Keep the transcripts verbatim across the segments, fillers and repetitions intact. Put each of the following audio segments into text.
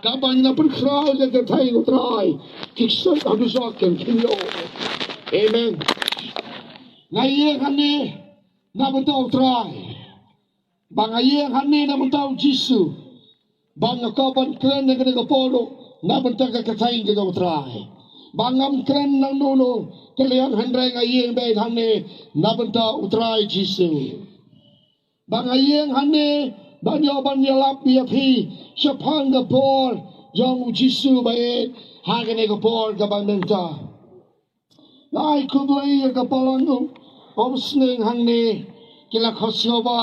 Kaba ngi la pynkhraw ïa ka kyrteng U Trai, ki ksuid ha u jok kan khynñiuh. Amen. Nga ïeng hangne na bynta U Trai. Ba nga ïeng hangne na bynta U Jisu. Ba nga kwah ban kren ha kane ka por ruh na bynta ka kyrteng ka jong U Trai. Ba ngam kren nangno nangno ka liang, hynrei nga ïeng beit hangne na bynta U Trai Jisu. Ba nga ïeng hangne ban ïoh ban ïalap ïa phi shaphang ka por jong U Jisu baieit ha kane ka por kaba mynta. Nga ai khublei ïa ka balang u, um, sneng hangne, ki la khot sngewbha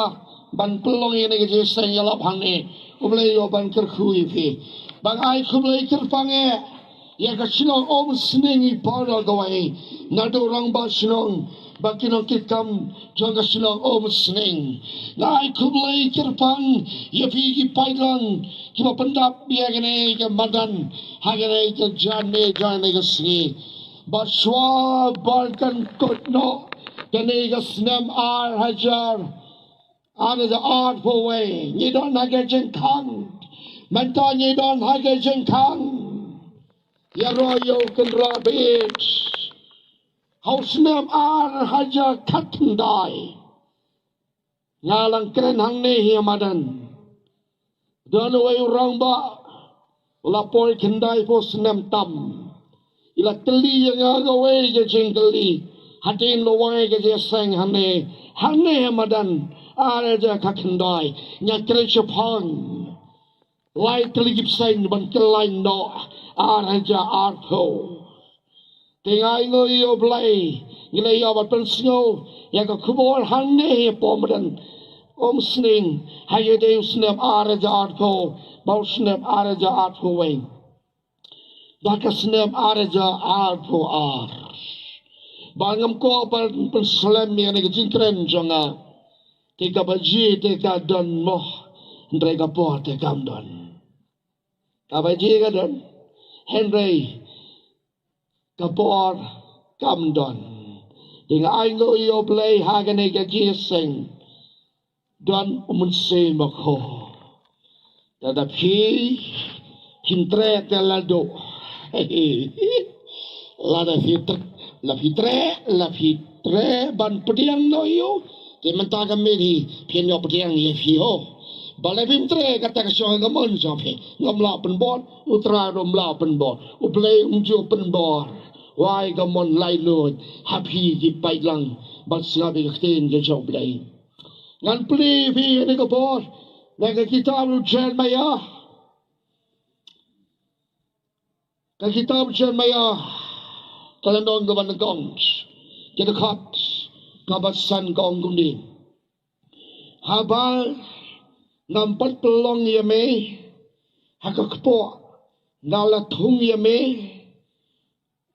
ban pynlong ïa kane ka jingïaseng ïalap hangne. U Blei u ban kyrkhu ïa phi. Ba nga ai khublei kyrpang eh ïa ka shnong Umsning, i para kawei, naduh rangbah shnong bad ki nongkitkam jong ka shnong Umsning. Nga ai khublei kyrpang ïa phi ki paidlang kiba pyndap ïa kane ka madan ha kane ka janmiet jong kane ka sngi. Bad shuwa ba kan kut noh kane ka snem ar hajar ar hajar arphew wei, ngi don ha ka jingkhang. Mynta ngi don ha ka jingkhang. Ïaroh ïa u kynrad baieit ha u snem ar hajar khatkhyndai. Nga la kren hangne hi ha madan. Don uwei u rangbah u la poi khyndaiphew snem tam. I la kylli ïa nga kawei ka jingkylli hadien ba wai ka jingïaseng hangne, hangne ha madan ar hajar khatkhyndai. Nga kren shaphang lai tylli ki bseiñ ban kyllain noh ar hajar arphew. Te nga ainguh ïa U Blei, ngi la ïoh ban pynsngew ïa ka khubor hangne ha Pyrmai, Umsning, ha ïa dei u snem ar hajar arphew bad u snem ar hajar arphew wei. Da ka snem ar hajar arphew ar. Ba ngam kwah ban pynslem ïa kane ka jingkren jong nga. Te kaba jia te ka don mo, hynrei ka por te kam don. Kaba jia ka don, hynrei ka por kam don. Te nga ainguh ïa U Blei ha kane ka jingïaseng. Don u Mynsiem Bakhuid. Lada phi, phin treh te la duh. Lada phi treh, la phi treh, la phi treh ban pdiang noh ïa u. Te mynta ka miet hi phin ïoh pdiang ïa phi ho. Balei phim treh? Kata ka shong ka mon jong phi. Ngam lah pynbor, U Trai ruh um lah pynbor. U Blei um ju pynbor. Wai ka mon laitluid ha phi ki paidlang ban sngap ïa ka ktien ka jong U Blei. Ngan plie ïa phi ha kane ka por na ka kitab u Jeremaïah. Ka kitab Jeremaïah, ka lynnong kaba nyngkong, ka dkhot kaba san, ka ong kumne: Haba ngam pat pynlong ïa me ha ka kpoh, nga la thung ïa me,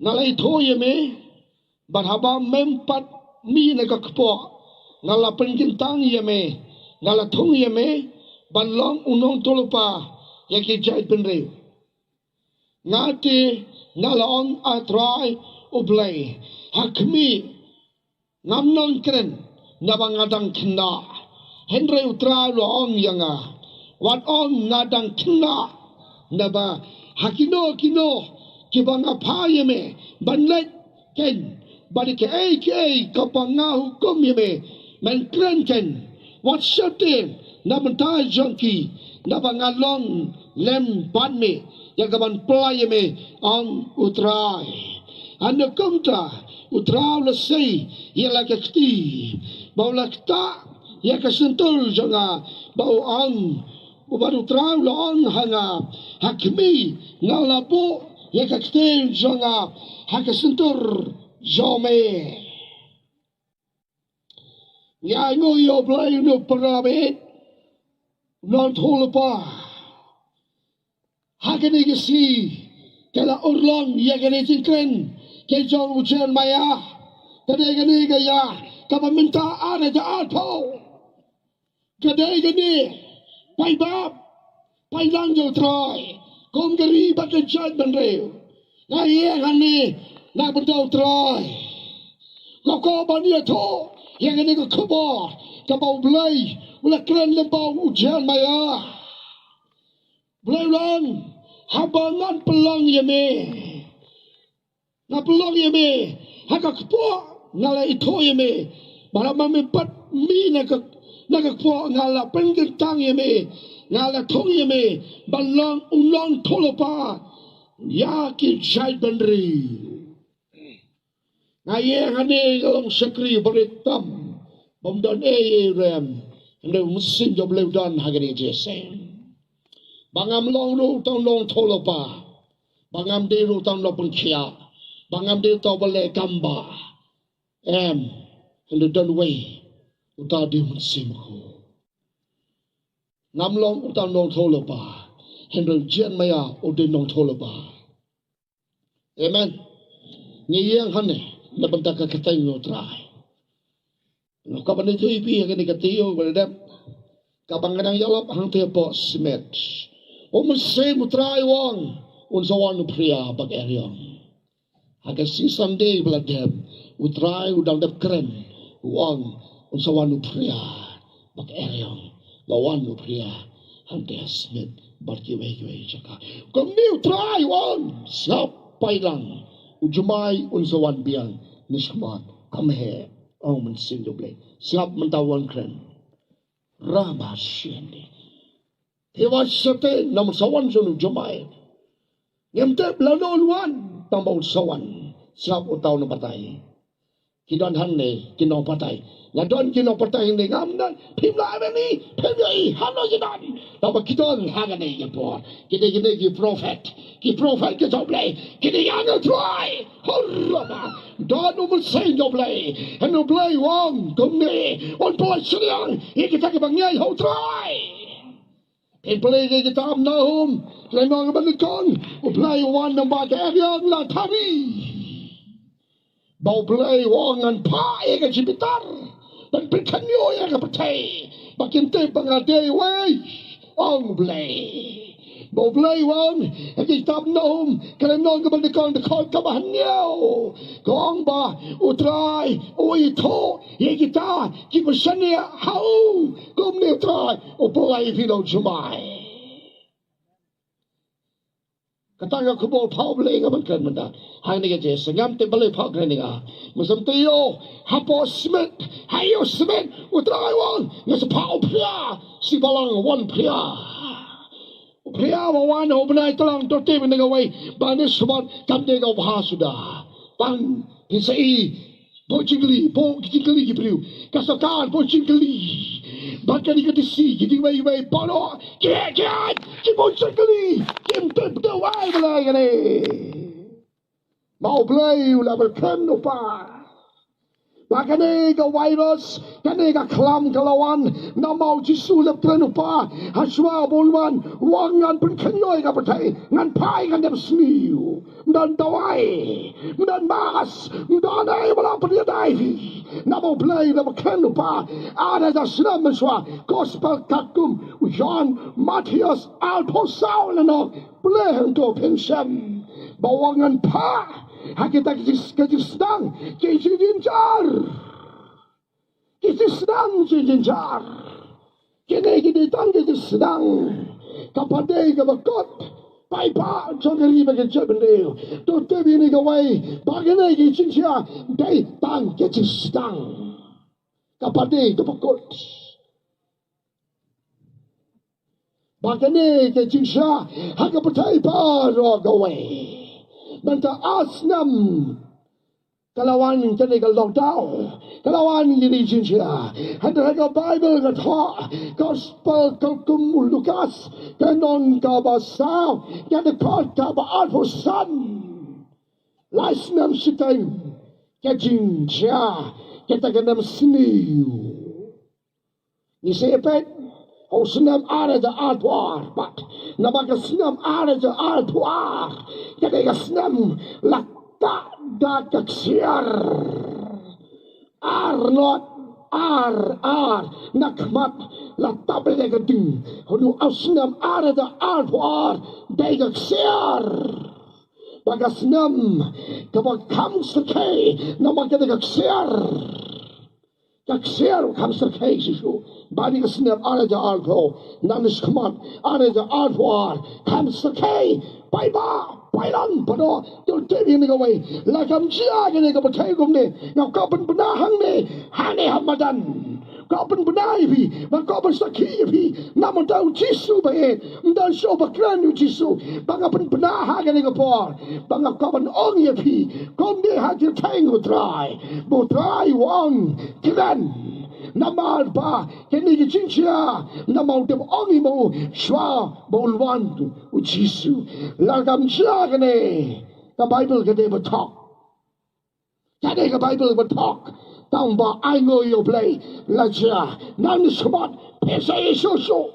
nga la ithuh ïa me, bad haba mem pat mih na ka kpoh, nga la pynkyntang ïa me, nga la thung ïa me ban long u nongïathuhlypa ïa ki jaitbynriew. Nga te nga la ong, A Trai U Blei, ha khmih, ngam nang kren naba nga dang khynnah. Hynrei U Trai u la ong ïa nga, wat ong nga dang khynnah, naba ha kino kino kiba nga phah ïa me ban leit kein, bad ïa kaei kaei kaba nga hukum ïa me, men kren kein. Wat sheptieng na bynta jong ki, naba nga long lem bad me ïa kaban pynlait ïa me, ong U Trai. Hynrei kumta U Trai u la sei ïa la ka kti, bad u la ktah ïa ka shyntur jong nga, bad u ong, bad U Trai u la ong ha nga, ha khmih, nga la buh ïa ka ktien jong nga ha ka shyntur jong me. Ngi ainguh ïa U Blei, u nongpynïaid, u nongïathuhlypa. Ha kane ka sngi ka la urlong ïa kane ka jingkren ka jong u Jeremaïah. Ka dei kane ka ïa kaba mynta ar hajar arphew. Ka dei kane, paidbah, paidlang jong U Trai, kum ka ri bad ka jaitbynriew. Nga ïeng hangne na bynta U Trai. Nga kwah ban ïathuh ïa kane ka khubor kaba U Blei u la kren lyngba u Jeremaïah. Blei u la ong, Haba ngan pynlong ïa me, nga pynlong ïa me ha ka kpoh, nga la ithuh ïa me. Bad haba me bat mi na ka, na ka kpoh, nga la pynkyntang ïa me, nga la thung ïa me ban long u nongthoh lypa ïa ki jaitbynriew. Nga ïeng hangne nga long shakri barit tam, bym don ei ei rem. Hynrei u Mynsiem jong U Blei u don ha kane ka jingïaseng. Ba ngam long ruh tang u nongthoh lypa, ba ngam dei ruh tang u nongpynkhiah, ba ngam dei tang uba leh kam ba. Em, hynrei don uwei, uta dei u Mynsiem Bakhuid. Ngam long uta u nongthoh lypa, hynrei u Jeremaïah u dei u nongthoh lypa. Amen. Ngi ïeng hangne na bynta ka kyrteng U Trai. Nga kwah ban ïathuh ïa phi ha kane ka taïew ba la dep, kaba nga dang ïalap hangtei hapoh Smit. U Mynsiem U Trai u ong, un sa wan u phria bad eriong. Ha ka sngi Sunday ba la dep, U Trai u dang dep kren, u ong, un sa wan u phria bad eriong. La wan u phria hangtei ha Smit bad kiwei kiwei jaka. Kumne U Trai u ong, sngap, peit lang, u Jumai un sa wan biang, ne sngap, kumne, ong u Mynsiem U Blei. Sngap, mynta wan kren. Rama shende. Te wan shete, namar sa wan shen u Jumai. Ngim tip lano un wan, tang ba un sa wan. Sngap, uta u nongbatai. Ki don hangne ki nongbatai. Nga don ki nongbatai hangne, ngam don. Phim lah ban ïohi, phim ïohi hano ki don. Tang ba ki don hangne ki por. Kine, kine ki prophet. Ki prophet ki jong U Blei. Kine ki angel Trai. Hurrah. Don U Mynsiem jong U Blei. Hynrei U Blei u ong kumne, un pynlait shiliang ïa kita kiba ngiai ha U Trai. Pynplie ïa kitab Nahum, lynnong ba nyngkong, U Blei u wan namar ka eriong la thari. Ba U Blei u ong, ngan phah ïa ka jingbitar ban pynkhynñiuh ïa ka pyrthei, ba kin tip ba nga dei uwei, ong U Blei. Ba U Blei u ong ha ka kitab Nahum, ka lynnong kaba nyngkong, dkhot kaba hynñiew, ka ong ba U Trai u ithuh ïa kita kiba shaniah ha u. Kumne U Trai u pynlait ïa phi da u Jumai. Kata ka khubor phah U Blei ïa nga ban kren mynta. Hangne ka jingïaseng, ngam tip balei phah kren ïa nga. Mynta sa ïoh hapoh Smit, ha ïoh Smit, U Trai u ong, nga sa phah u phria. Shi balang wan phria. U phria ba wan ha u bnai tlang, to tip ïa kawei ba ne sumar kam dei ka bha suda. Tang pisa i, bun jingkylli, bun jingkylli ki briew. Ka sorkar bun jingkylli. Bad kane ka D C, ki dei wei wei, baroh ki, ki, ki bun jingkylli. Kim tip da wei balei kane. Ma U Blei u la pynbteng u pa. Ba kane ka virus, kane ka khlam ka la wan, namar U Jisu u la pynbteng u pa. Hashwa ba un wan, u ong ngan pynkhynñiuh ïa ka pyrthei, ngan phah ïa ka niamsniew. Ym don dawai, ym don mask, ym don ei ba la pynïadei. Namar U Blei u la pynbteng u pa. Ar hajar snem mynshuwa, gospel katkum u Ïoann, Mathaios arphew saw lynnong. Pule hangto phin shem ba u ong ngan phah ha kita ki jing, ki jingsdang, ki jingjynjar. Ki jingsdang, ki jingjynjar. Kine ki dei tang ki jingsdang. Kaba dei kaba kut, paidbah jong ka ri bad ka jaitbynriew. To tip ïa kawei ba kine ki jingjia dei tang ki jingsdang. Kaba dei kaba kut. Ba kane ka jingshah ha ka pyrthei baroh kawei. Mynta ar snem ka la wan kane ka lockdown, ka la wan kine ki jingshah. Hynrei ha ka Baibl ka thoh, Gospel katkum u Lukas, ka lynnong kaba saw, ka dkhot kaba arphew san. Lai snem shiteng ka jingshah, kata ka niamsniew. Ngi sa ïa peit ha u snem ar hajar arphew ar pat. Namar ka snem ar hajar arphew ar, ka dei ka snem la tah da ka ksiar. Ar not ar ar na khmat la tah beit da ka ding. Ha u snem ar hajar arphew ar dei ka ksiar. Ba ka snem kaba kham syrkhei namar ka dei ka ksiar. Ka ksiar u kham syrkhei shisha. Ba ni ka snem ar hajar arphew, nang ni shkhmat ar hajar arphew ar, kham sakhi, paidbah, paidlang, pano, tul tip ïa kane kawei, la kam jia kane ka pyrthei kumne, nga kwah ban pynbna hangne, hangne ha madan. Kwah ban pynbna ïa phi, ba kwah ban sakhi ïa phi, namar u Jisu ba ïeit, ym don shuh ba kren u Jisu, ba nga pynbna ha kane ka por, ba nga kwah ban ong ïa phi, kumne ha kyrteng u Trai, ba u Trai u ong, kren, namar ba kane ka jingjia, namar u dep ong ïa u shuwa ba un wan u Jisu. La kam jia kane, ka Baibl ka dei ba thok. Ka dei ka Baibl ba thok. Tang ba ainguh ïa u Blei, la jia, nang ni shkhmat, phi sa ïohi shuh shuh.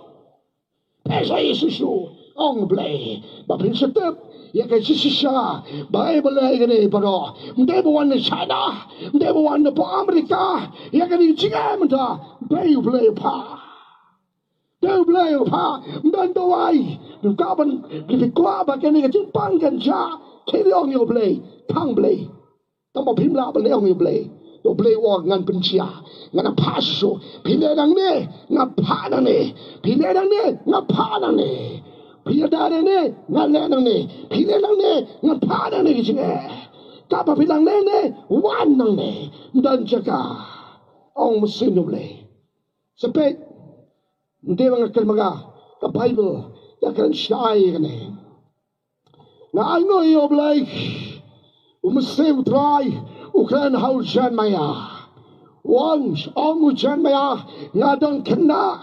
Phi sa ïohi shuh shuh. Ong u Blei. Ba phin sa tip ïa ka jingshisha ba ai ba leh kane baroh. Ym dei ba wan na China, ym dei ba wan na Amerika, ïa kane ka jingim mynta. Dei u Blei u phah. Dei u Blei u phah. Ym don dawai. Ym ka ban ki kwah ba kane ka jingpang kan jia. Ki ong ïa u Blei. Tang Blei. Tang ba phim lah ban ong ïa u Blei. U Blei u ong ngan pynjia. Ngan phah shuh. Phi leh nangne, nga phah nangne. Phi leh nangne, nga phah nangne. Phi leh nangne, nga leh nangne. Phi leh nangne, nga phah nangne ki jingeh. Kaba phi lah leh nangne, wan nangne. Ym don jaka. Ong mynsiem u Blei. Sa peit. Ym dei ba nga kren ma nga. Ka Baibl ka kren shai kane. Nga ainguh ïa u Blei, u Mynsiem u Trai u kren ha u Jeremaïah. U ong, ong u Jeremaïah, nga dang khynnah.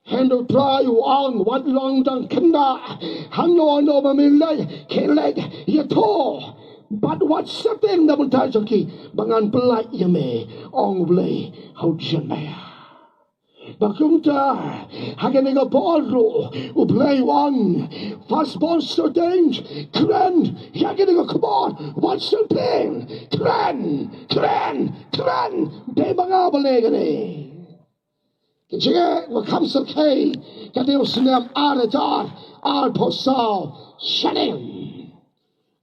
Hynrei u Trai u ong, wat long dang khynnah. Hangno hangno ba me leit, khie leit ïathuh bad wat sheptieng na bynta jong ki ba ngan pyllait ïa me, ong u Blei ha u Jeremaïah. Ba kumta, ha kane ka por ruh, u Blei u ong, first born sheptieng, kren, ha kane ka por, wat sheptieng, kren, kren, kren, dei ma nga ba leh kane. Ka jingeh ba kham sakhi, ka dei u snem ar hajar arphew saw shaneng.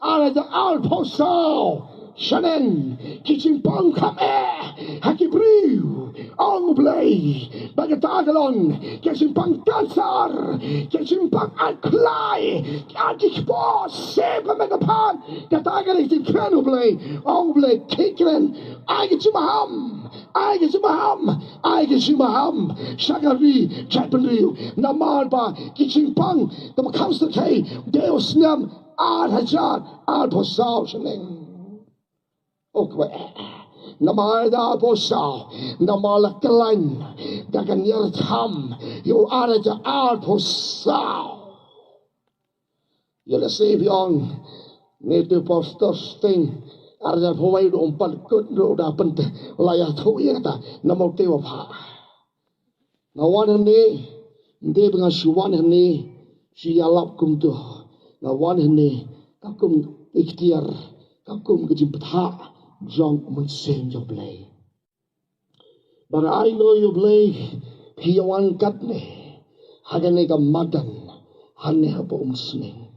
Ar hajar arphew saw shaneng, ki jingpang kham eh ha ki briew, ong u Blei, ba kata ka long ki jingpang kansar, ki jingpang ar khlai, ki ar ki kpoh, sep ka me ka phad, kata ka dei ka jingkren u Blei, ong u Blei, khie kren, ai ka jingmaham, ai ka jingmaham, ai ka jingmaham sha ka ri jaitbynriew, namar ba ki jingpang kaba kham sakhi, dei u snem ar hajar arphew saw shaneng. O kwe, namar da arphew saw, namar la kyllain da ka niar tham ïa u ar hajar arphew saw. Ïa lehse phi ong, ne tu pastor Sting, ar hajar arphew wei ruh ym pat kut ruh da pynteh, la ïathuh ïa kata, namar u te u phah. Nga wan hangne, ym dei ba nga shu wan hangne shu ïalap kumto. Nga wan hangne ka kum ikhtiar, ka kum ka jingbthah jong u Mynsiem jong u Blei. Ba nga ainguh ïa u Blei, phi ïa wan katne ha kane ka madan, hangne hapoh Umsning.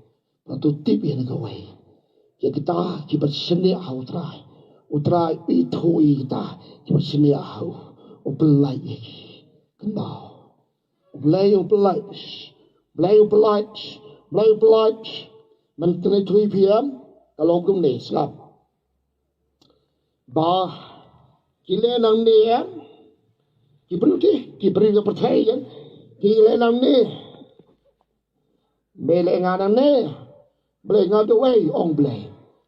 Ba to tip ïa kane kawei. Ïa kita kiba shaniah ha u Trai, u Trai u ithuh ïa kita kiba shaniah ha u, u pyllait ïa ki. Kynmaw, u Blei u pyllait, Blei u pyllait, Blei u pyllait. Mynta kane three P M ka long kumne, sngap. Ba ki leh nangne, ki briew te, ki briew ka pyrthei, ki leh nangne. Me leh nga nangne. Blei nga dawei, ong Blei.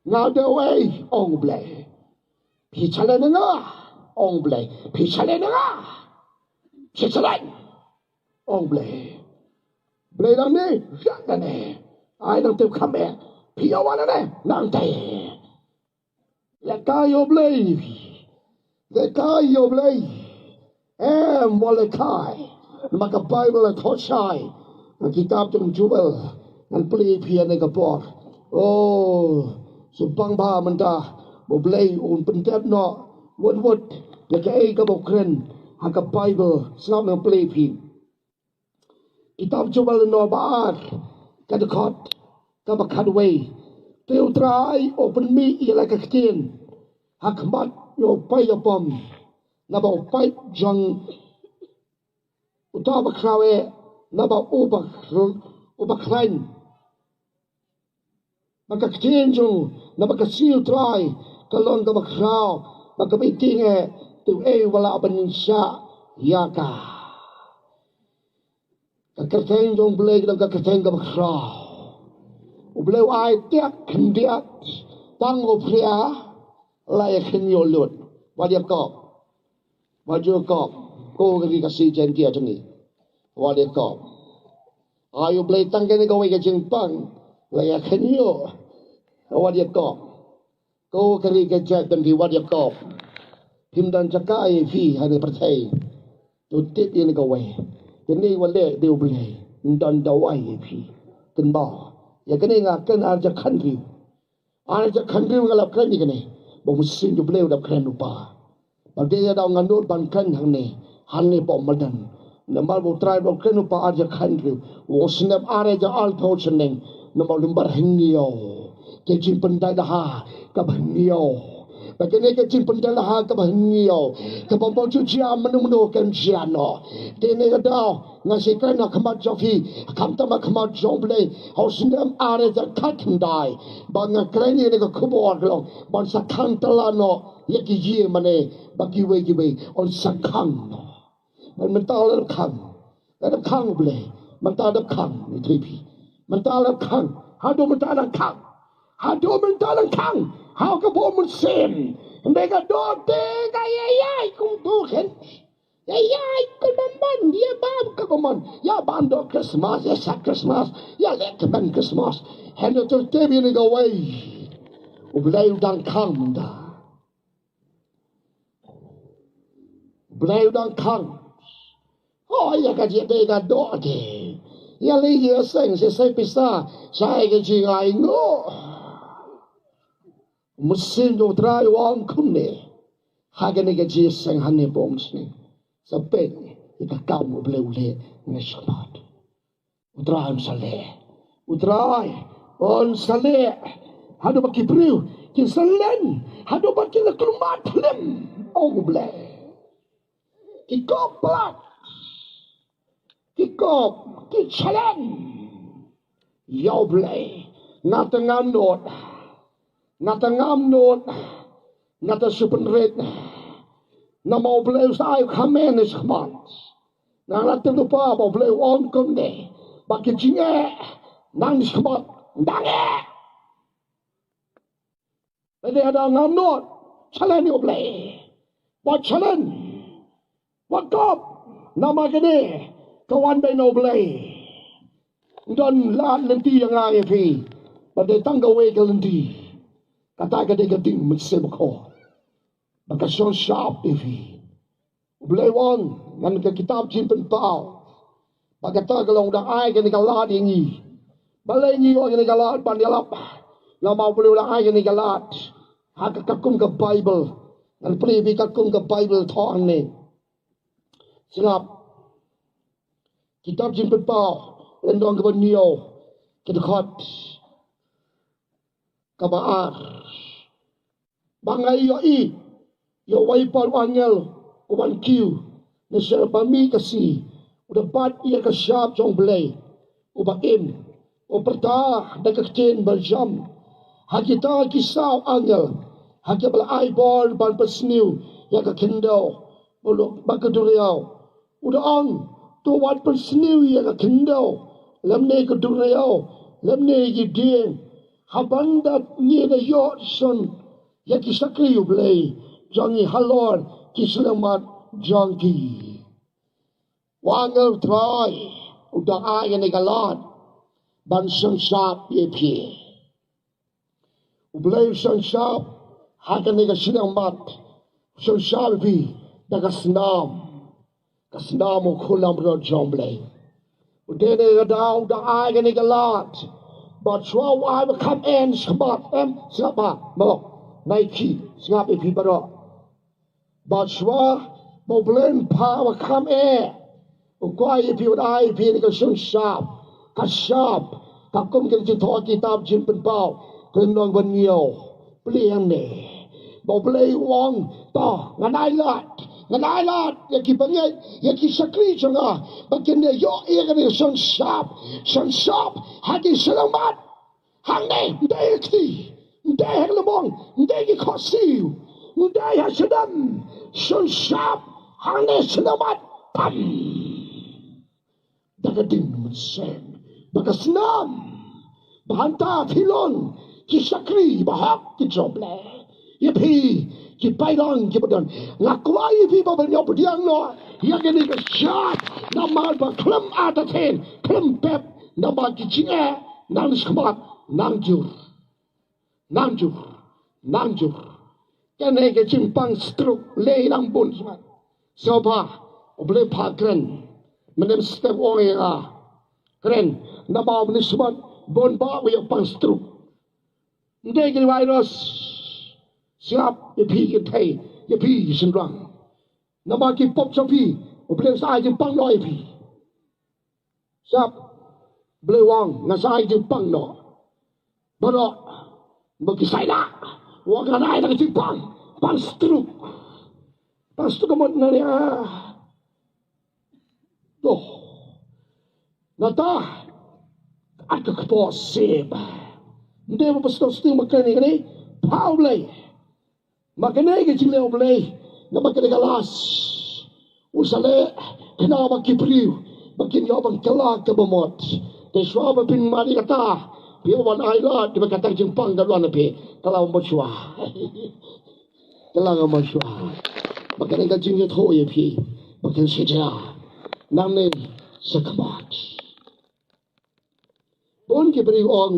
Nga dawei, ong Blei. Phi shalei na nga, ong Blei. Phi shalei na nga. Phi shalei, ong Blei. Blei nangne, ïa nangne. Ai nangta kham eh. Phi ïa wan nangne, nangta. Lehkai ïa u Blei. Lehkai ïa u Blei. Em, wat lehkai. Namar ka Baibl ka thoh shai. Ka kitab jong Joel. Ngan plie ïa phi ha kane ka por. O, sngewbha mynta ba u Blei un pyndep noh wut wut ïa kaei kaba u kren ha ka Baibl. Sngap, ngan plie ïa phi. Kitab Joel lynnong ba ar, ka dkhot kaba khatwei. Te u Trai u pynmih ïa la ka ktien ha khmat ïa u paidbah, naba u paid jong Uta ba khraw eh, naba u ba khl-, u ba khlaiñ. Ba ka ktien jong, naba ka sngi U Trai ka long kaba khraw, ba kaba iting eh, te uei u lah ban shah ïa ka. Ka kyrteng jong U Blei ka long ka kyrteng kaba khraw. U Blei u ai tiak khyndiat, tang u phria la ïa khynñiuh lut. Wat ïa kop. Wat ïa kop. Ko ka ri Khasi Jaiñtia jong ngi. Wat ïa kop. Ai U Blei tang kane kawei ka jingpang la ïa khynñiuh. Wat ïa kop. Ko ka ri ka jaitbynriew, wat ïa kop. Phim don jaka ïa phi ha kane ka pyrthei. To tip ïa kane kawei. Kane wat leh da U Blei. Ym don dawai ïa phi. Kynmaw. Ïa kane nga kren ar hajar khathynriew. Ar hajar khathynriew nga la kren ïa kane. Ba u Mynsiem U Blei u dap kren lypa. Ba dei ïa daw nga nud ban kren hangne, hangne hapoh madan. Namar ba U Trai u dap kren lypa ar hajar khathynriew. U ong snem ar hajar arphew snem. Namar u lim ba hynñiew. Ka jingpyndonkam kaba hynñiew. Ba kane ka jingpyndonkam kaba hynñiew. Kaba ym ju jia mynno mynno kem jia noh. Te ne ka daw nga sa kren ha khmat jong phi. Khamtam ha khmat jong U Blei. Ha u snem ar hajar khatkhyndai. Ba nga kren ïa kane ka khubor ka long ban sa khang tala noh ïa ki ïing mane ba kiwei kiwei un sa khang noh. Ban mynta la dep khang. La dep khang U Blei. Mynta la dep khang, ïa trei phi. Mynta la dep khang. Haduh mynta la dep khang. Haduh mynta la dep khang. Ha ka bor mynsiem. Ynda ka dor te ka ïa ïa kum tu khein. Ïa ïa kum ban ban ïa bam ka bam ban. Ïa ban dor Christmas, ïa sa Christmas, ïa leh ka ban Christmas. Hynda tu te bini kawei. U Blei u dang khang mynta. U Blei u dang khang. Oh, ïa ka jingïadei ka doh te. Ïa lei ïa seng, sa sei pisa, sa ïa ka jingainguh. Mynsiem jong U Trai u ong kumne. Ha kane ka jingseng hangne bym sngewsih. Sa peit ïa ka kam U Blei u leh ne shakhmat. U Trai un sa leh. U Trai un sa leh. Haduh ba ki briew kin sa len. Haduh ba kin la kulmar phlim. Ong U Blei. Ki kop palat. Ki kop, ki challenge. Ïa U Blei. Nga te ngam nud. Nga te ngam nud. Nga te shu pynrit. Namar U Blei u sa ai u kmen ne shakhmat. Nga la tip lypa ba U Blei u ong kumne. Ba ki jingeh nang shakhmat nang eh. Ba dei hada ngam nud. Challenge ïa U Blei. Ba challenge. Wat kop. Namar kane ka wan beit na U Blei. Don lad lynti ïa nga ïa phi. Ba dei tang kawei ka lynti. Kata ka dei ka ding Mynsiem Bakhuid. Ba ka shong shap ïa phi. U Blei u ong, ngan ka kitab Jingpynpaw. Ba kata ka long u dang ai kane ka lad ïa ngi. Balei ngi ïoh kane ka lad ban ïalap. Namar U Blei u dang ai kane ka lad. Ha ka, ka kum ka Baibl. Ngan pule ïa phi ka kum ka Baibl tang ne. Sngap. Kitab Jingpynpaw. Lynnong kaba hynñiew. Ka dkhot kaba ar. Ba nga ïohi, ïa uwei pat u angel, u wan kiew, na sha ba mih ka sngi, u da bat ïa ka shap jong U Blei, uba im, u pyrta da ka ktien ba jam, ha kita ki saw angel, ha kiba la ai bor ban pynsniew, ïa ka khyndew, ba ka duriaw, u da ong, to wat pynsniew ïa ka khyndew, lymne ka duriaw, lymne ki dieng, haba ngi da ïoh shen, ïa ki shakri U Blei, jong ngi halor, ki shyllangmat, jong ki. U angel Trai, u dang ai kane ka lad, ban shong shap ïa phi. U Blei u shong shap, ha kane ka shyllangmat, u shong shap ïa phi, da ka snam. Ka snam u khun langbrot jong U Blei. U dei ne ka daw, u dang ai kane ka lad. Bad shuwa u ai ba kham eh shakhmat em, sngap ba, mo. Nai ki, sngap ïa phi baroh. Bad shuwa, ba U Blei un phah ba kham eh. U kwah ïa phi, u dang ai ïa phi ne ka shong shap. Ka shap. Ka kum ka jingthoh kitab Jingpynpaw. Ka lynnong ba hynñiew. Plie hangne. Ba U Blei u ong. To, ngan ai lad. Ngan ailad ïa ki bangeit, ïa ki shakri jong nga, ba kin ïoh ïa kane ka shon shap, shon shap ha ki shyllangmat. Hangne, ym dei ha kti, ym dei ha ka lyngngoh, ym dei ha ki khohsiew, ym dei ha shadem, shon shap hangne shyllangmat. Tam. Da ka ding mynsiem, ba ka snam, ba hangta phi long ki shakri bahok ki jong U Blei. Ïa phi ki paidbah kiba don, nga kwah ïa phi ba phin ïoh pdiang noh ïa kane ka shap, namar ba khlem artatien, khlem pep, namar ki jingeh nang shakhmat, nang jur. Nang jur, nang jur. Kane ka jingpang stroke lei lang bun smat. Sngewbha, U Blei pha kren. Mynne mynstep u ong ïa nga, kren. Namar mynne smat bun ba u ïa pang stroke. Ym dei ka virus. Sngap ïa phi kynthei, ïa phi shynrang. Namar ki pop jong phi, U Blei sa ai jingpang noh ïa phi. Sngap, U Blei u ong, nga sa ai jingpang noh. Baroh, ba ki sa ïa, u ong ngan ai da ka jingpang, pang stroke. Pang stroke ka mut ngan ïa. Doh. Nangta, ai ka kpoh sep. Ym dei ba pastor sting ba kane kane, pha U Blei. Ma kane ka jingleh U Blei, namar kane ka las. U sa leh, khnang ba ki briew, ba kin ïoh ban kylla kaba mut. Te shuwa ba phin mad ïa kata, phi wan ailad, ba kata ka jingpang ka wan ha phi, kylla ba mut shuwa. Kylla ba mut shuwa. Ba kane ka jingïathuh ïa phi, ba kin sa jia. Nangne, shakhmat. Bun ki briew ong,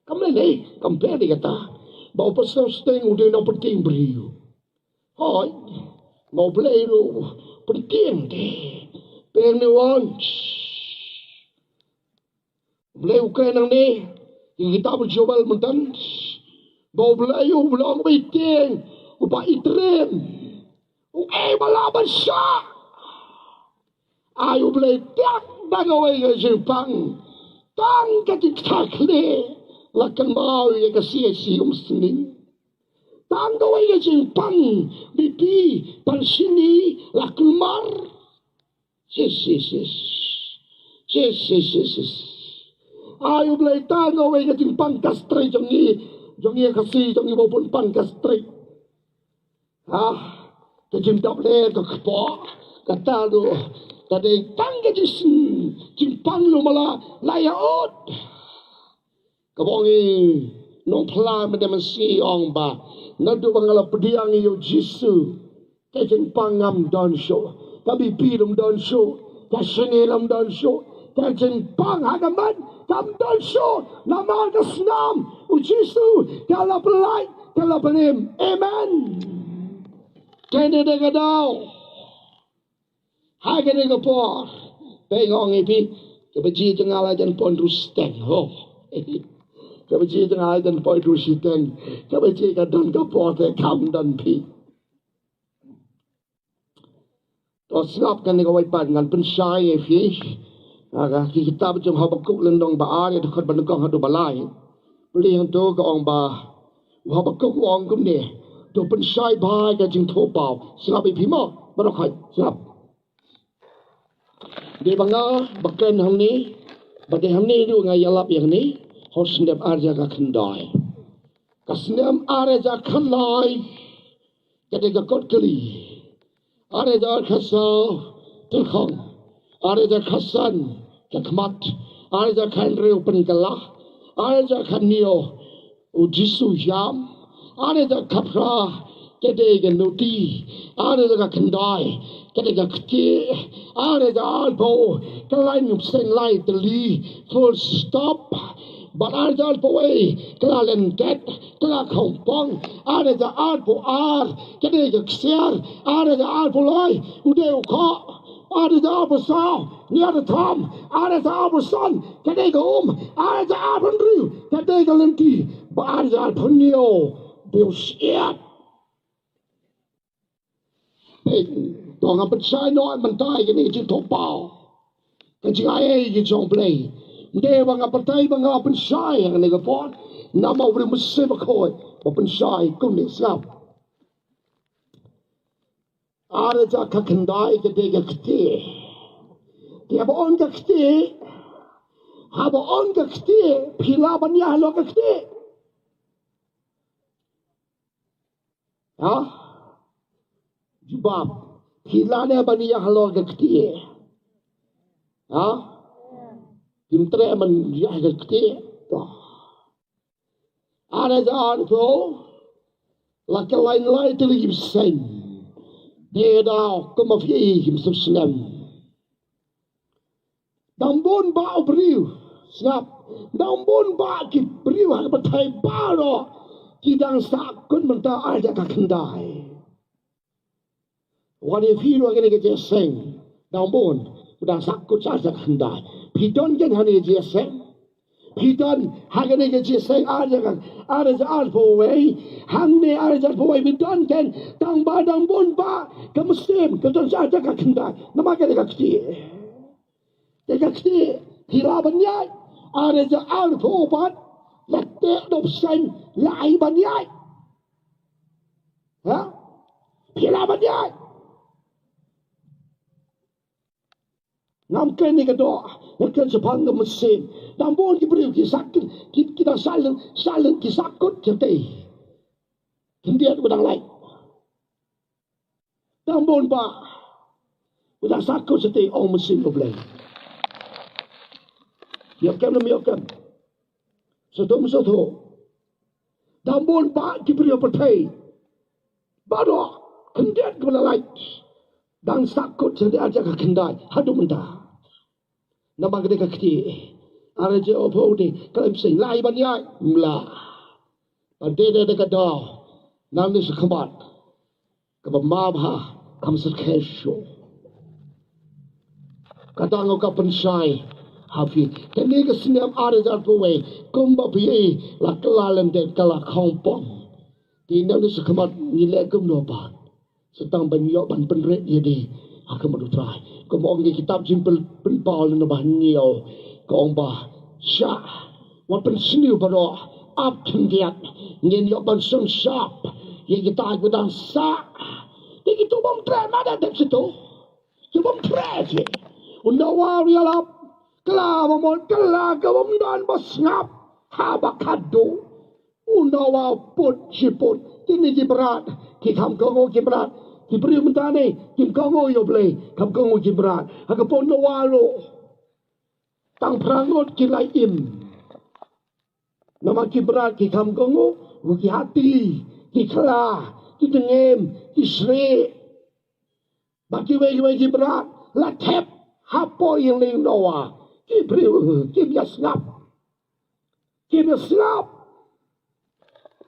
kam lei lei, kam pher ïa kata. Ba u pastor sting u dei u nongpynthiah briew. Hooid, ma U Blei ruh u pynthiah te. Pher ne wan. U Blei u kren nangne, ïa kitab u Joel mynta. Ba U Blei u long uba ïeit, uba ïeit. U ei ba lah ban shah. Ai U Blei, tang da kawei ka jingpang, tang ka jingkthah khlieh, la kynmaw ïa ka C H C Umsning. Tang kawei ka jingpang, B P, palshini, la kulmar. Yes, yes, yes. Yes, yes, yes, yes. Ai U Blei, tang kawei ka jingpang, ka straight jong ngi, jong ngi ka Khasi, jong ngi ba bun pang ka straight. Ha, ka jingdap leh ka kpoh, kata ruh ka dei tang ka jingpang, jingpang ruh ma la, la ïa ud. Kaba ong i nongphla mynta mynsi ong ba, naduh ba nga la pdiang ïa u Jisu, ka jingpang ngam don shuh, ka B P lam don shuh, ka shane lam don shuh, ka jingpang ha ka met kam don shuh, namar ka snam u Jisu ka la pyllait, ka la pynim. Amen. Kane dei ka daw. Ha kane ka por, phi, nga ong ïa phi, kaba jia jong nga la jan poi hynriew shiteng. Ho. Kaba jia jong nga la jan poi hynriew shiteng. Kaba jia ka don ka por te kam don phi. To sngap kane kawei pat ngan pynshai ïa phi. Ha ka kitab jong Habakuk lynnong ba ar, ïa dkhot ba nyngkong haduh ba lai. Pule hangto ka ong ba u Habakuk u ong kumne. To pynshai bha ïa ka jingthoh paw. Sngap ïa phi mo. Baroh khoit sngap. Dei ba nga ba kren hangne, ba dei hangne ruh nga ïalap ïa kane. Ha u snem ar hajar khatkhyndai. Ka snem ar hajar khatkhyndai. Ka dei ka kot kali. Ar hajar khatsaw tyrkhong. Ar hajar khatsan ka khmat. Ar hajar khathynriew pynkylla. Ar hajar khathynñiew u Jisu u ïam. Ar hajar khatphra ka dei ka nuti. Ar hajar khatkhyndai ka dei ka ktieh. Ar hajar arphew ka lai bseiñ lai tylli. Full stop. Bad ar hajar arphew wei ka la lyndet, ka la khongpong. Ar hajar arphew ar ka dei ka ksiar. Ar hajar arphew lai u dei u khoh. Ar hajar arphew saw niar tam. Ar hajar arphew san ka dei ka um. Ar hajar arphew hynriew ka dei ka lynti. Bad ar hajar arphew hynñiew dei u shyiap. Peit, to nga pynshai noh mynta ïa kane ka jingthoh paw. Ka jingai ei ka jong U Blei. Ym dei ba nga batai ba nga pynshai ïa kane ka por. Namar U Blei u mynsiem bakhuid ba pynshai kumne. Sngap. Ar hajar khyndai ka dei ka ktieh. Te haba ong ka ktieh, haba ong ka ktieh, phi lah ban ïaid halor ka ktieh? Ha? Jubab. Phi lah ne ban ïaid halor ka ktieh? Ha? Phim treh ban ïaid ka ktieh? To. Ar hajar arphew, la kyllain lai tylli ki bseiñ. Dei daw kumba phi i, kim sngewsih snem. Dang bun bah u briew, sngap. Dang bun bah ki briew ha ka pyrthei baroh ki dang sahkut mynta ar hajar khyndai. Wan ïa phi ruh ha kane ka jingïaseng, dang bun ba dang sahkut sha ar hajar khyndai. Phi don kein ha kane ka jingïaseng? Phi don ha kane ka jingïaseng ar hajar, ar hajar arphew wei? Hangne ar hajar arphew wei phi don kein? Tang ba dang bun bah ka mynsiem ka don sha ar hajar khyndai. Namar kane ka ktieh. Te ka ktieh, phi lah ban ïaid? Ar hajar arphew pat, la teh da u bseiñ, la ai ban ïaid? Ha? Phi lah ban ïaid? Ngam kren ïa ka doh, nga kren shaphang ka mynsiem. Dang bun ki briew ki sahkut, ki, ki dang sah lynti, sah lynti, ki sahkut shatei. Khyndiat ba dang lait. Dang bun bah ba dang sahkut shatei, ong mynsiem U Blei. Ïoh kem ne ym ïoh kem? Sngewthuh ym sngewthuh? Dang bun bah ki briew pyrthei baroh, khyndiat kiba la lait, dang sahkut shatei ar hajar khyndai haduh mynta. Namar kane ka ktieh. Ar hajar arphew te, ka la im seng, la ai ban ïaid? Ym lah. Ba dei da ka daw, nangne shakhmat, kaba ma bha kam syrkhei shuh. Ka dang ka pynshai ha phi. Kane ka snem ar hajar arphew wei, kumba phi i, la kylla lyndet, ka la khongpong. Te nangne shakhmat ngi leh kumno pat? Sa tang ban ïoh ban pynrit ïa lade ha khmat U Trai. Kumba ong ka kitab Jingpynpaw lynnong ba hynñiew, ka ong ba, shah, wat pynsniew baroh, ap khyndiat, ngin ïoh ban shong shap ïa kita kiba dang sah. Te kito bym treh, ma da dep sha to. Ki bym treh ki. U Noah u ïalap, kylla ba mut, kylla ka bym don ba sngap, haba khadduh. U Noah u put shiput. Kine ki mrad, ki kham kohnguh ki mrad. Ki briew mynta ne kim kohnguh ïa U Blei, kham kohnguh ki mrad. Ha ka por Noah ruh, tang phra ngut ki la im. Namar ki mrad ki kham kohnguh, ki hati, ki khla, ki tngem, ki shreh. Bad kiwei kiwei ki mrad la thep hapoh ïing u Noah. Ki briew kim ïa sngap. Kim ïa sngap.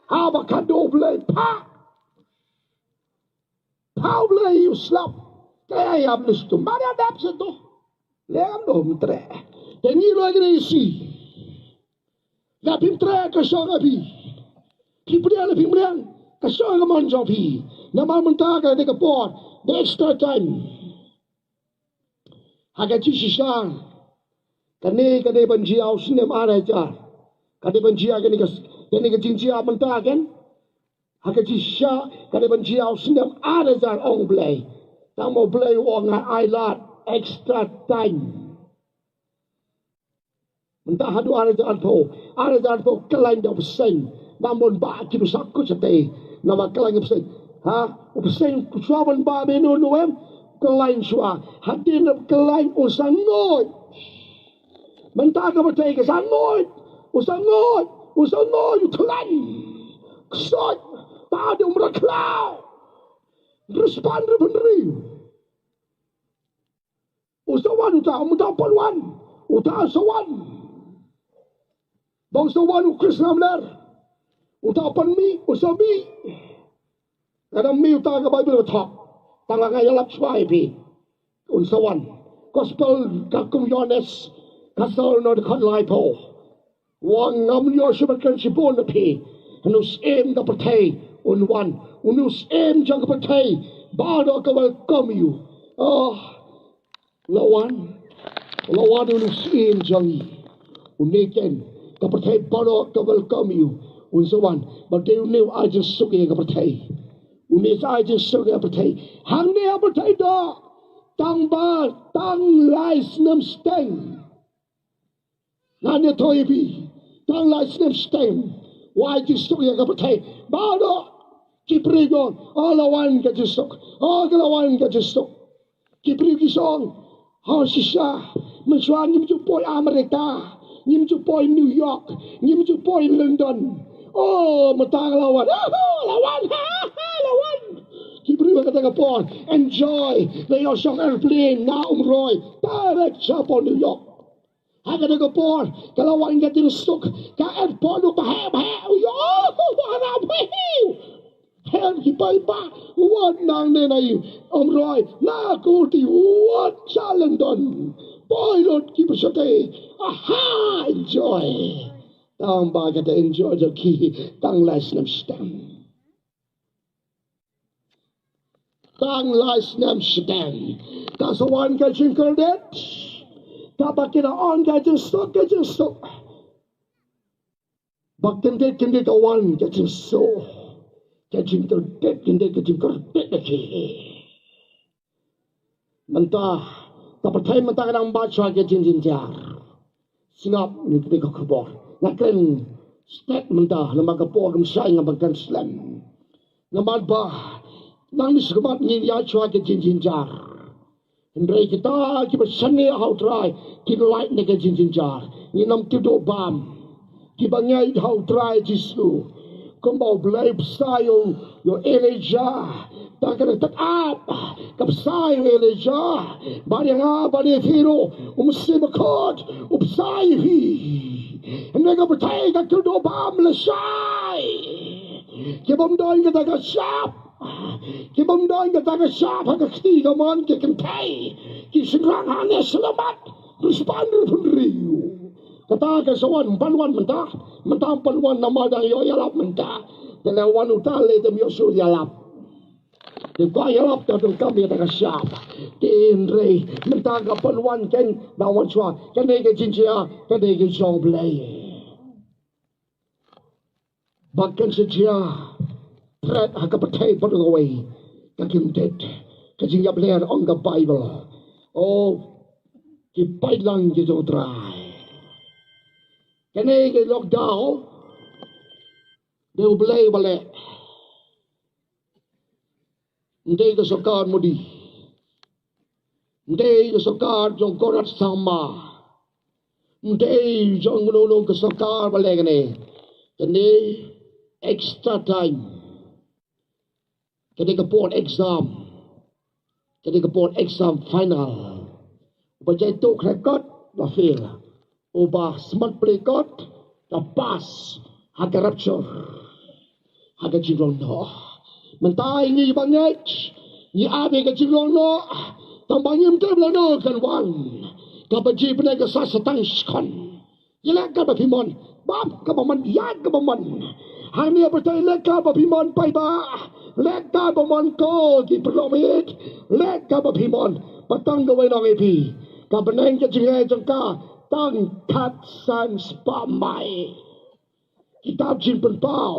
Haba khadduh U Blei, phah. Phah U Blei, u slap. Te ïa ïap list tu. Ma da dep sha to. Lem dum treh. Te ngi ruh kine shi. Lada phim treh, ka shong ha phi. Phi pdiang lada phim pdiang, ka shong ha ka mon jong phi. Namar mynta ka dei ka por, the extra time. Ha ka jingshisha, kane ka dei ban jia u snem ar hajar. Ka dei ban jia kane ka, kane ka jingjia mynta kan. Ha ka jingshisha, ka dei ban jia u snem ar hajar, ong U Blei. Tang ma U Blei u ong, nga ai lad, extra time. Mynta haduh ar hajar arphew, ar hajar arphew, kyllaiñ da u bseiñ. Namar ba ki ba sahkut shatei, namar kyllaiñ u bseiñ. Ha, u bseiñ shuwa ban bah menu nuem, kyllaiñ shuwa. Hadien ba kyllaiñ u sa nguid. Mynta ka pyrthei ka sa nguid, u sa nguid, u sa nguid, u kyllaiñ. Ksuid, ta dei u mrad khlaw. Hynriew spah hynriew hynriew. U sa wan uta, um uta u pan wan. Uta u sa wan. Ba u sa wan u Khrist lamler. Uta u pan mih, u sa mih. Ka dang mih uta ka Baibl ka thok. Tang nga ïalap shuwa ïa phi. Un sa wan. Gospel katkum Ïohannes, ka sawdong dkhot laiphew. Wan, ngam ïoh shuh ban kren shibun na phi. Une u syiem ka pyrthei un wan. Une u syiem jong ka pyrthei baroh ka welcome ïa u. Oh, la wan. La wan une u syiem jong ngi. Une ken, ka pyrthei baroh ka welcome ïa u. Un sa wan. Ba dei une u ai jingsuk ïa ka pyrthei. Une sa ai jingsuk ïa ka pyrthei. Hangne ha pyrthei doh tang ba tang lai snem shiteng. Nga ïathuh ïa phi, tang lai snem shiteng u ai jingsuk ïa ka pyrthei. Baroh ki briew ki ong, oh, la wan ka jingsuk, oh, ka la wan ka jingsuk. Ki briew ki ong, ha shisha, mynshuwa ngim ju poi America, ngim ju poi New York, ngim ju poi London. Oh, mynta ka la wan, ah, la wan, ha, ha, la wan. Ki briew ha kata ka por enjoy, la ïoh shong airplane na Umroi direct shapoh New York. Ha kata ka por ka la wan ka jingsuk, ka airport u bha bha u ïoh, u bha bha. Hem ki paidbah wat nangne na i Umroi, na Guwahati, wat sha London. Poi lut ki pyrshah te, aha, enjoy. Tang ba kata enjoy jong ki tang lai snem shiteng. Tang lai snem shiteng. Ka sa wan ka jingkordit. Kaba ki la ong ka jingsuk, ka jingsuk. Ba kyndit kyndit ka wan ka jingsuk, ka jingkordit, kyndit ka jingkordit ïa ki. Mynta ka pyrthei mynta ka dang bat shuwa ka jingjynjar. Sngap ïa kane ka khubor. Nga kren stet mynta namar ka por kam shai, nga ban kren slem. Namar ba nangne shakhmat ngin ïaid shuwa ka jingjynjar. Hynrei kita kiba shaniah ha U Trai kin lait na ka jingjynjar. Ngin ym tip duh bam. Kiba ngeit ha U Trai Jisu, kumba U Blei u bsa ïa u Elijah da ka dang tad ap, ka bsa ïa u Elijah. Bad ïa nga bad ïa phi ruh, U Mynsiem Bakhuid u bsa ïa phi. Hynrei ka pyrthei ka kyrduh bam lashai. Ki bym don kata ka shap. Ki bym don kata ka shap ha ka kti kamon ki kynthei, ki shynrang hangne shyllangmat, riewspah riewphew hynriew. Kata ka sa wan, ym pan wan mynta, mynta ym pan wan namar dang ïoh ïalap mynta. Te lei wan uta lei te ym ïoh shuh ïalap. Te kwah ïalap te donkam ïa kata ka shap. Te hynrei mynta ka pan wan, ken dang wan shuwa, kane ka jingjia, kane ka jong U Blei. Ba kan sa jia threat ha ka pyrthei baroh kawei. Ka kyndit, ka jingïap lyer, ong ka Baibl. O ki paidlang ki jong U Trai, kane ka lockdown dei U Blei ba leh. Ym dei ka sorkar Modi. Ym dei ka sorkar jong Conrad Sangma. Ym dei jong uno uno ka sorkar ba leh kane. Kane extra time. Kane ka por exam. Kane ka por exam final. Uba jai tuh khleh kot, ba fail. Uba smat plie kot, ka pass ha ka rapture, ha ka jinglong noh. Mynta ngi ba ngeit, ngi ap ïa ka jinglong noh, tang ba ngim tip lano kan wan. Kaba jia pyneh ka sa sa tang shkon. Ïa leh katba phi mon, bam kaba mon, ïaid kaba mon. Hangne ha pyrthei leh katba phi mon paidbah, leh katba mon ko ki paralok miet, leh katba phi mon. Ba tang kawei nong ïa phi, ka bneng ka jingeh jong ka tang khatsan spah mai. Kitab Jingpynpaw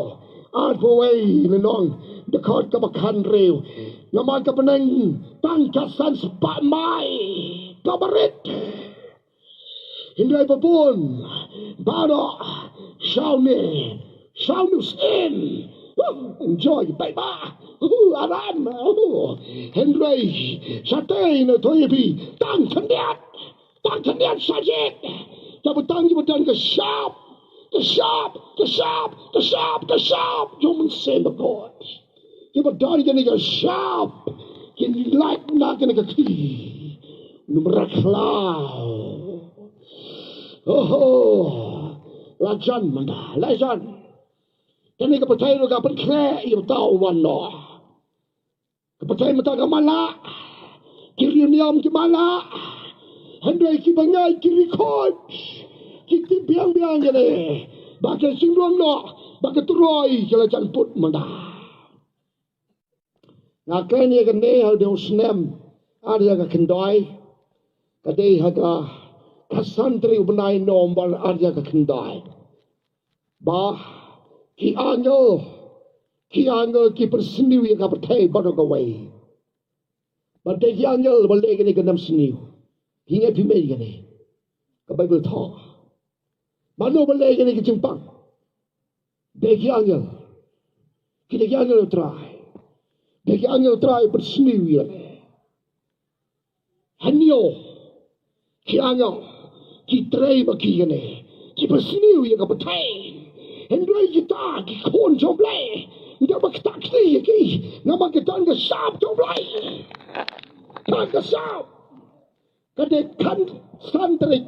arphew wei lynnong, dkhot kaba khathynriew. Namar ka bneng tang khatsan spah mai kaba rit. Hynrei ba bun baroh shaw ne, shaw ne u syiem. Enjoy paidbah. Aram. Hynrei shatei na thoi ïa phi, tang khyndiat. Tang khyndiat shajied. Kaba tang kiba don ka shap, ka shap, ka shap, ka shap, ka shap jong U Mynsiem Bakhuid. Kiba don kane ka shap kin lait na kane ka kti. Numrat khlaw. Oho. La jan mynta, la jan. Kane ka pyrthei ruh ka pynkhreh ïa uta u wan noh. Ka pyrthei mynta ka man lah. Ki riewniam ki man lah. Hynrei kiba ngeit ki ri khuid, ki tip biang biang kane ba ka jinglong noh, ba ka turoi ka la jan put mynta. Nga kren ïa kane ha u dei u snem ar hajar khyndai. Ka dei ha ka khatsan tarik u bnai November ar hajar khyndai. Ba ki angel Ki angel ki pynsniew ïa ka pyrthei baroh kawei. Bad dei ki angel ba leh kane ka nam sniew. Ki ngeit phi mei kane. Ka Baibl thoh. Mano ba leh kane ka jingpang. Dei ki angel. Ki dei ki angel u Trai. Dei ki angel u Trai pynsniew ïa kane. Hynñiew ki angel ki trei ba ki kane, ki pynsniew ïa ka pyrthei. Hynrei kita ki khun jong U Blei, ynda ba kita kti ïa ki, namar ki don ka sap jong U Blei. Don ka sap. Ka dei khatsan tarik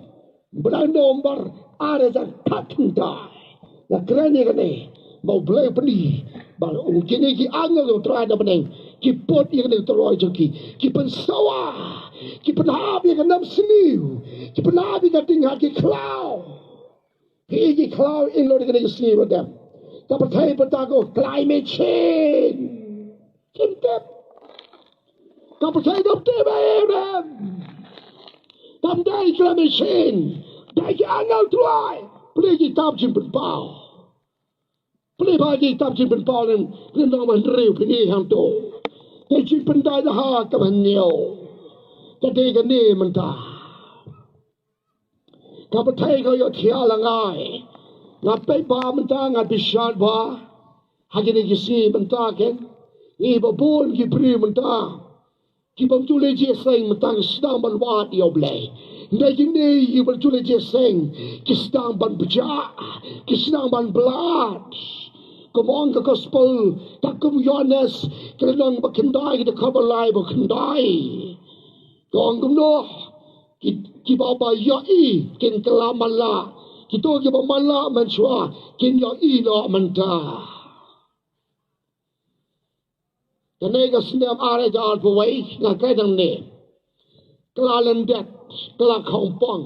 bnai November ar hajar khatkhyndai. Nga kren ïa kane ba U Blei u pyni ba u kine ki angel jong U Trai na bneng ki put ïa kane ka tyrwa jong ki, ki pynsawa, ki pynhap ïa ka nam sniew, ki pynhap ïa ka ding ha ki khlaw. Ki ki khlaw in lo ïa kane ka sniew ba dem. Ka pyrthei pynta ko climate change. Kim tip. Ka pyrthei dap te ba em. Tam dei climate change. Dei ki angel Trai. Plie ki tap jingpynpaw. Plie ba ki tap jingpynpaw lem, lem nong ban riu pini hangto. Dei jingpyndai da ha ka ban ñiew. Ka dei kane mynta. Ka pyrthei ka ïohthiah la ngai. Nga peit ba mynta nga bishar ba ha kine ki sngi mynta ken. Ngi ba bun ki briew mynta ki bym ju leit jingïaseng mynta ki sdang ban wad ïa U Blei. Hynrei kine ki bym ju leit jingïaseng ki sdang ban bjah, ki sdang ban blad. Kum ong ka gospel katkum Ïoannis, ka lynnong ba khyndai, ka dkhot ba lai ba khyndai. Ka ong kumno, ki, kiba, ba ïohi kin kylla man la. Kito kiba man la mynshuwa kin ïohi noh mynta. Kane ka snem ar hajar arphew wei nga kren hangne. Ka la lyndet, ka la khongpong.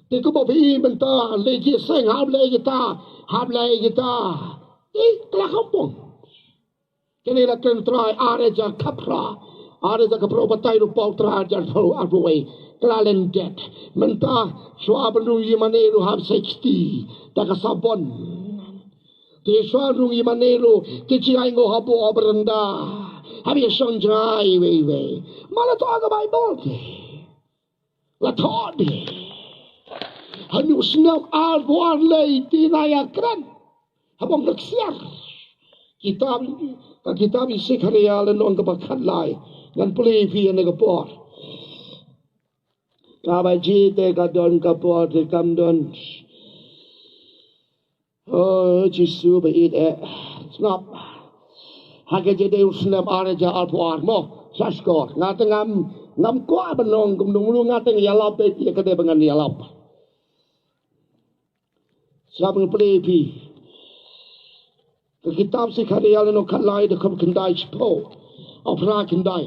Te kumba phi i mynta, leit jingïaseng, hap leit kita, hap leit kita. Te ka la khongpong. Kane la kren Trai ar hajar khatphra, ar hajar khatphra, batai ruh pau Trai ar hajar arphew wei. Ka la lyndet. Mynta shuwa ban rung ïing mane ruh hap sa kti da ka sabon. Te shuwa rung ïing mane ruh ki jingai ngo ha bor ha baranda. Hap ïa shong jngai iwei iwei. Ma la thoh ha ka Baibl te. La thoh de. Ha une u snem arphew ar lei te nga ïakren. Haba nga ksiar. Kitab, ka kitab i Sekharïa lynnong kaba khatlai. Ngan pule ïa phi ha kane ka por. Kaba jia te ka don ka por te kam don. O Jisu ba ïeit eh. Sngap. Ha ka jingdei u snem ar hajar arphew ar mo. Sa shkor. Nga te ngam, ngam kwah ban ong kumno kumno, nga te ïalap beit ïa kane ba ngan ïalap. Sngap, ngan pule ïa phi. Ka kitab Sekharïa lynnong khatlai, dkhot khyndai, shiphew. Phra khyndai.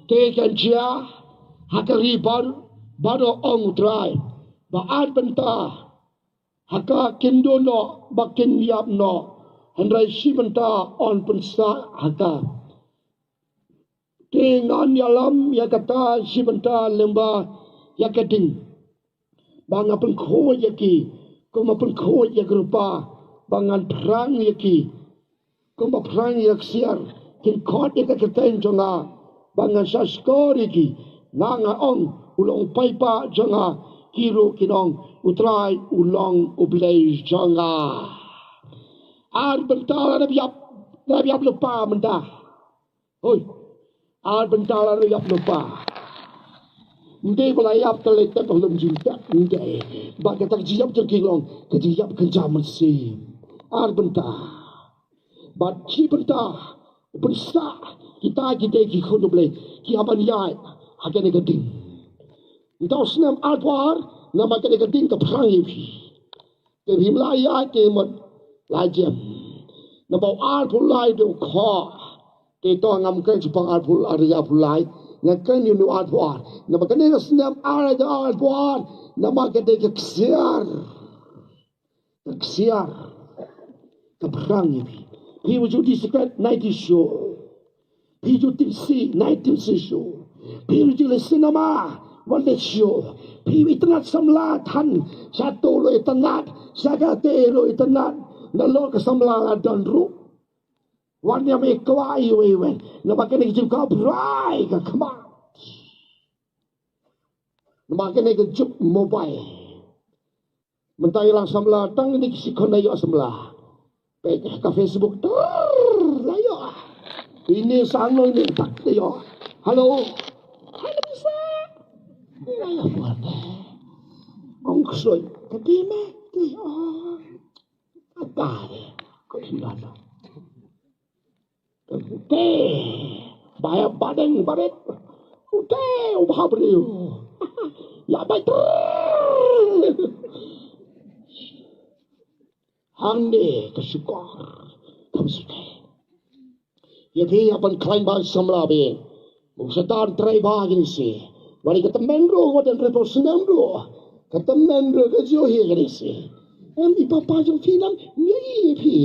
Te kan jia ha ka ri baroh, baroh, ong u Trai, ba ar bynta ha ka kin duh noh ba kin ïap noh, hynrei shi bynta yn pynsah ha ka. Te ngan ïalam ïa kata shi bynta lyngba ïa ka ding, ba nga pynkhuid ïa ki kumba pynkhuid ïa ka rupa, ba ngan phrang ïa ki kumba phrang ïa ka ksiar. Kin khot ïa ka kyrteng jong nga, ba ngan sa shkor ïa ki. Nga, nga ong, u long u paidbah jong nga. Ki ruh kin ong, u Trai u long U Blei jong nga. Ar bynta la dep ïap, la dep ïap lypa mynta. Hoi. Ar bynta la dep ïap lypa. Ym dei ba la ïap te leit tep ha lum jingtep, ym dei. Ba kata ka jingïap jong ki long ka jingïap kynja mynsiem. Ar bynta. Bad shi bynta, bynta kita ki dei ki khun U Blei, ki hap ban ïaid ha kane ka ding. Mynta u snem arphew ar, namar kane ka ding ka phrang ïa phi. Te phim lah ïaid te mut la jem. Namar u arphew lai dei u khoh. Te to ngam kren shaphang arphew lai, arphew lai. Nga kren ïa une u arphew ar. Namar kane ka snem ar hajar arphew ar, namar ka dei ka ksiar. Ka ksiar. Ka phrang ïa phi. Phi ju dih sigaret, nai dih shuh. Phi ju tipsy, nai tipsy shuh. Phi ju leit cinema, wan leit shuh. Phi itynnad samla than, sha to ruh itynnad, sha kata ruh itynnad. Nalor ka samla la don ruh. Wan ïa me kwah iwei iwei. Namar kane ka juk ka brai ka khmat. Namar kane ka juk mobile. Mynta ïa lang samla tang ine ki sikhon la ïoh samla. Peit ka Facebook, trrr, la ïoh. Ine sa no ine tak la ïoh. Hello. Hello, sa. La ïoh phone. Ong ksoi. Ka dei me, dei ong. Ata de. Ko sila no. Ute, ba ïa badeng barit. Ute, u bha briew. Ïa bai trrr. Hangne ka shukor. Kam sute. Ïa phi ïa pynkhlaiñ ba samla phi. U Soitan trei ba kine shi. Wat ïa ka tymmen ruh, wat ïa ka tymmen ruh. Ka tymmen ruh ka jong hi kine shi. Em i papa jong phi lam, ïa i phi.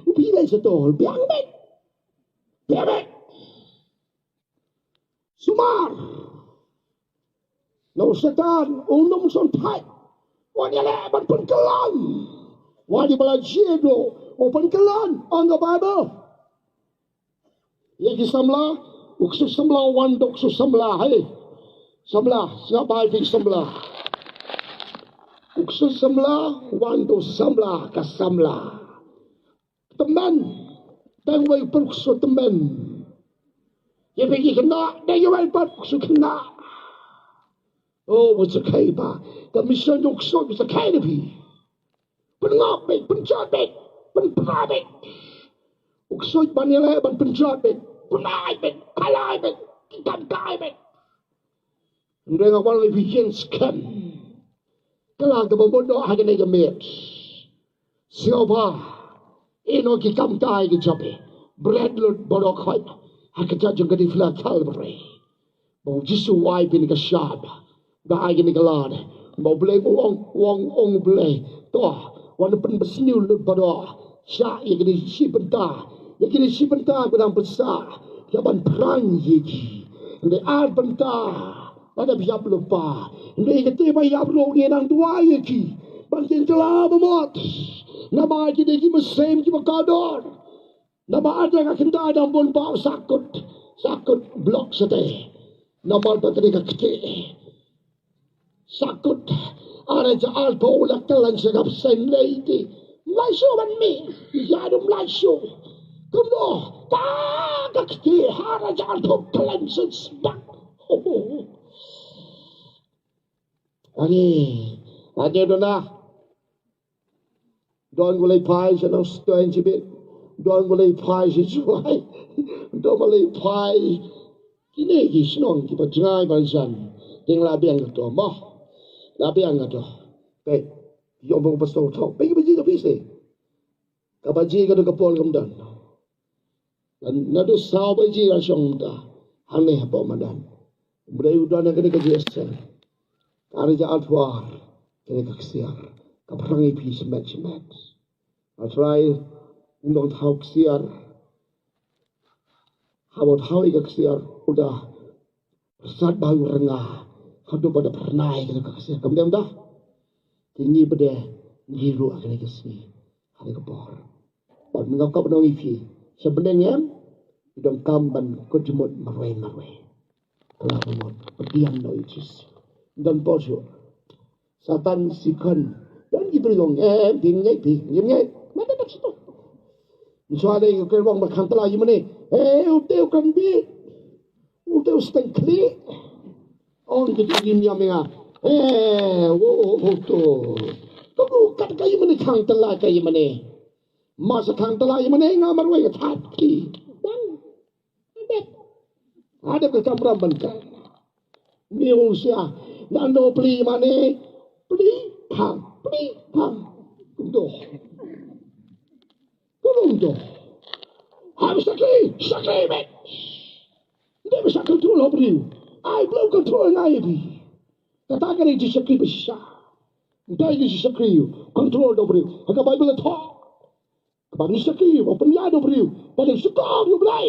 U phi dei sa to, biang bet. Biang bet. Sumar. Na u Soitan, u nym son thait. Wan ïa leh ban pynkylla. Wan ïa ba la jied ruh, u pynkylla, ong ka Bible. Ïa ki samla, u ksu samla, wan da u ksu samla, hei. Samla, sngap bha ïa phi samla. U ksu samla, wan da u samla, ka samla. Tymmen, dang wei u ksu tymmen. Ïa phi ki khynnah, dang ïa wei pat u ksu khynnah. Oh, u sa khei ba. Ka mission jong u ksu u sa khei na phi. Pynngop beit, pynjot beit, pynpra beit. U ksuid ban ïaleh ban pynjot beit, pynai beit, khalai beit, ki kam kai beit. Hynrei nga wan ïa phi ïing skhem. Ka la ka ba bun doh ha kane ka miet. Sngewbha. Ïehnoh ki kam kai ki jop i. Bret lut ba doh khoit. Ha ka jait jong ka diengphna Kalbari. Ba u Jisu u ai phi kane ka shap. Da ai kane ka lad. Ba u Blei u ong, u ong, ong u Blei. To, wan pynbsniew lut baroh. Shah ïa kine shi bynta. Ïa kine shi bynta ba dang pynsah. Ïa ban phrang ïa ki. Hynrei ar bynta. Ba dang ïap lypa. Hynrei kata ba ïap ruh ngi nang duwai ïa ki. Ban kin kylla ba mut. Namar kine ki mynsiem kiba kordor. Namar ada ka kynta dang bun ba sakut, sakut blok sate. Namar ba kane ka kti. Sakut. Ara ja alto la kalan sa kap sen lady. Mlai so ban mi. Ya dum mlai so. Kumno. Ta ka kti ara ja alto kalan sen sbak. Oh. Ani. Ani dona. Don balei phai sha nongstoiñ shibit. Don balei phai sha Jowai. Don balei phai. Kine ki shnong kiba jngai ba jan. Dang la biang kato mo. La biang kato. Peit. Ïoh ba u pastor thok. Peit kiba ji ka phi se. Kaba ji kato ka por kam don. Naduh saw baje la shong mynta hangne hapoh madan. U Blei u don ha kane ka J S L. Ka ar hajar arphew ar kane ka ksiar ka phrang ïa phi shimet shimet. Nga trai u nongthaw ksiar. Haba u thaw ïa ka ksiar u da Pyrsad ba u rnga haduh ba da phyrnai ka ka ksiar kam dem da. Te ngi ba de ngi ruh ha kane ka sngi ha kane ka por. Bad mynta ka ba nong ïa phi sha bneng em i donkam ban kut jingmut marwei marwei. Ka la mut pdiang noh ïa Jisu. Don por shuh. Satan sikhon. Don ki briew ong, eh, phi ngeit phi, ngim ngeit. Mata tak situ. Ngi shu dei ka kyrwang ba khang tla ïa mane. Eh, u te u kan bi. U te u steng khlieh. Ong ki tu ngim ïa menga. Eh, wo, wo, to. Ka bu kat ka ïa mane khang tla ka ïa mane. Masa khang tla ïa mane nga marwei ka that ki. Bang. Hadep. Hadep ka kamram ban ka. Ni u sia. Nano pli mane. Pli phang. Pli phang. Kumto. Kumto. Ham sakri. Sakri met. Nde bisa control ho briew. Ai briew control ngai bi. Kata ka ni ji sakri bisa. Nde ji sakri. Control do briew. Haka Bible tho. Kaba ngi shakri, ba pynïaid u briew, ba dei shukor ïa u Blei.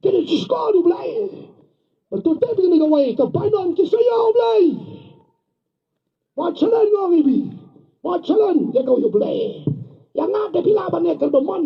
Ka dei shukor ïa u Blei. Ba tu te bini kawei, ka bainong ki sa ïa u Blei. Ba challenge ïa ngi bi. Ba challenge ïa ka ïa u Blei. Ïa nga te phi lah ban ïa ka ba mon.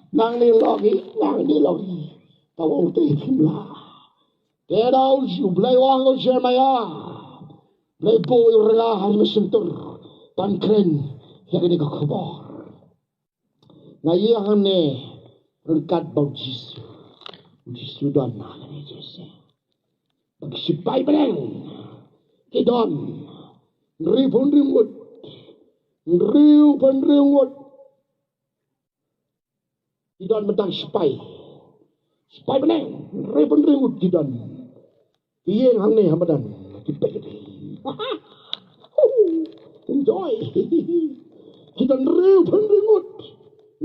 Nangne lok i, nangne lok i. Tang u te kim lah. Te da u Blei u ong ha u Jeremaïah. Blei buh ïa u rnga ha shyntur. Ban kren ïa kane ka khubor. Nga ïa hangne ryngkat bad u Jisu. U Jisu don hangne, Jisu. Bad ki shipai bneng ki don. Hynriewphew hynriew ngut. Hynriewphew hynriew ngut. Ki don mynta ki shipai. Shipai bneng. Hynriewphew hynriew ngut ki don. Ki ïeng hangne ha madan. Ki peit. Enjoy. Ki don hynriewphew hynriew ngut.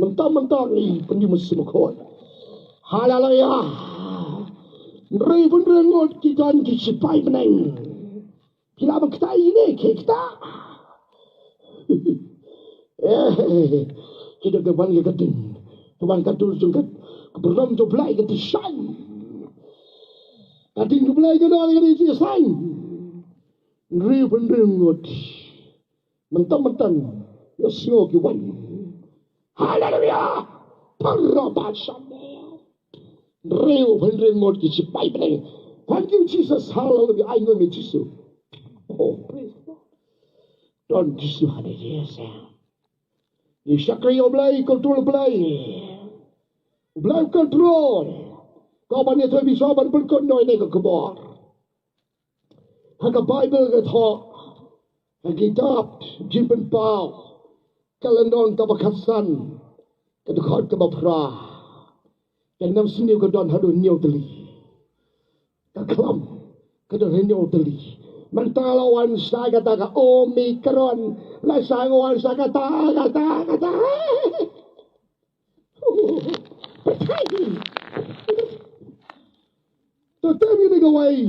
Mynta mynta ngi pynjum sum khot. Haleluya. Hynriewphew hynriew ngut ki don ki shipai bneng. Ki lah ban ktah ïa kine, ki ktah. Eh, ki don ka ban ka ding. Ka ban ka dur jong ka, ka burom jong U Blei ka dei shaiñ. Ka ding U Blei ka don ka dei shaiñ. Hynriewphew hynriew ngut. Mynta mynta ïa sngew ki wan. Haleluya. Parabasane. Hynriewphew hynriew ngut ki shipai bneng. Thank you, Jesus. Haleluya. Ai nguh ïa me, Jisu. Oh, praise God. Don Jisu hangne, yes. Ïa shakri ïa U Blei, control U Blei. U Blei control. Ko ban ïa thoi bishop ban pynkut noh ïa ka khubor. Ha ka Baibl ka thoh, ha ka kitab Jingpynpaw, ka lynnong kaba khatsan, ka dkhot kaba phra. Ka nang sniew ka don haduh hynñiew tylli. Ka khlam ka don hynñiew tylli. Mynta la wan sa kata ka Omicron, la sa wan sa kata, kata, kata. Pyrthei. To tem ïa kane kawei.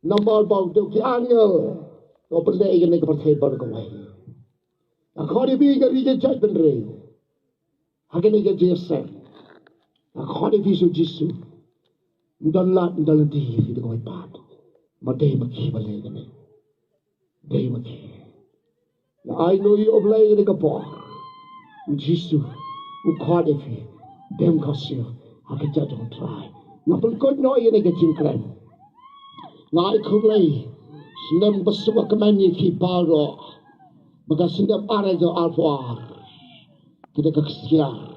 Namar ba u dei ki angel. Ko pynleh ïa kane ka pyrthei baroh kawei. Nga khot ïa phi ka ri ka jaitbynriew. Ha kane ka jingïaseng. Nga khot ïa phi sha u Jisu. Ym don lad, ym don lynti ïa phi da kawei pat. Ma dei ma ki ba leh kane. Dei ma ki. Nga ai nguh ïa U Blei ïa kane ka por. U Jisu u khot ïa phi. Dem ka siew ha ka jait jong U Trai. Nga pynkut noh ïa kane ka jingkren. Nga ai khublei snem ba suk ba kmen ïa phi baroh. Ba ka snem ar hajar arphew ar. Kita ka ksiar.